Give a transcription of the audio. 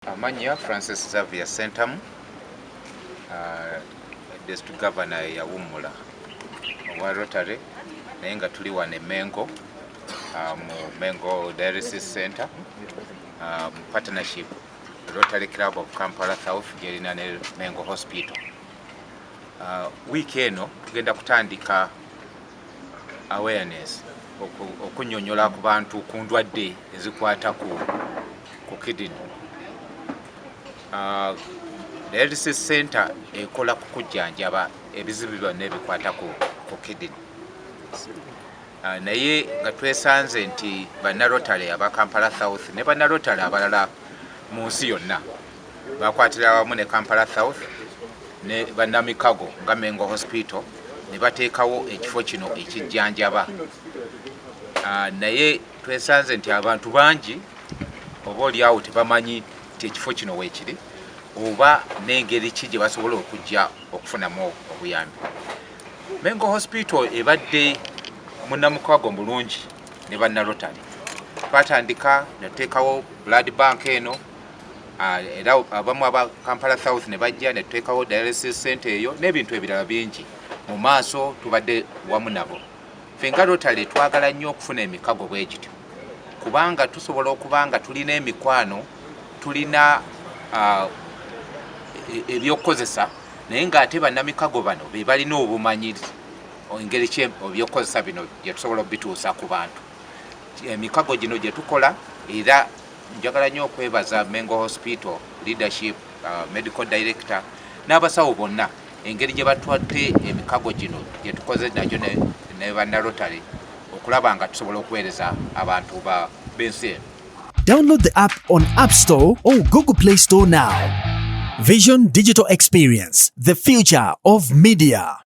Amannya Francis Xavier Sentamu, district governor eyawummula owa Rotary, naye nga tuli wano e Mengo, mu Mengo Dialysis Center, mu partnership Rotary Club of Kampala South gyerina ne Mengo Hospital. Wiiki eno tugenda kutandika awareness, okunyonyola ku bantu ku ndwadde ezikwata ku kidney. Dialysis center ekola ku kujjanjaba ebizibu byonna ebikwata ku kidney. Naye nga twesanze nti bannarotary aba Kampala South ne bannarotary abalala mu nsi yonna bakwatira wamu ne Kampala South ne bannamikago nga Mengo Hospital ne bateekawo ekifo kino ekijjanjaba. Naye twesanze nti abantu bangi oba oliawo tebamanyi nti ekifo kino weekiri oba n'engeri ki gye basobola okujja okufunamu obuyambi. Mengo Hospital ebadde munnamukago mulungi ne bannarotary. Twatandika netuteekawo blood bank eno, era abamu aba Kampala South ne bajja ne tuteekawo dialysis center eyo n'ebintu ebirala bingi. Mu maaso tubadde wamu nabo. Ffe nga Rotary twagala nnyo okufuna emikago bwe gityo, kubanga tusobola okuba nga tulina emikwano, tulina ebyokukozesa, naye ng'ate bannamikago bano be balina obumanyiri engeri ki ebyokukozesa bino gye tusobola okubituusa ku bantu. Emikago gino gye tukola, era njagala nnyo okwebaza Mengo Hospital leadership, medical director n'abasawo bonna, engeri gye batwadde emikago gino gye tukoze nagyo ne bannarotary okulaba nga tusobola okuweereza abantu b'ensi eno. Download the app on App Store or Google Play Store now. Vision Digital Experience, the future of media.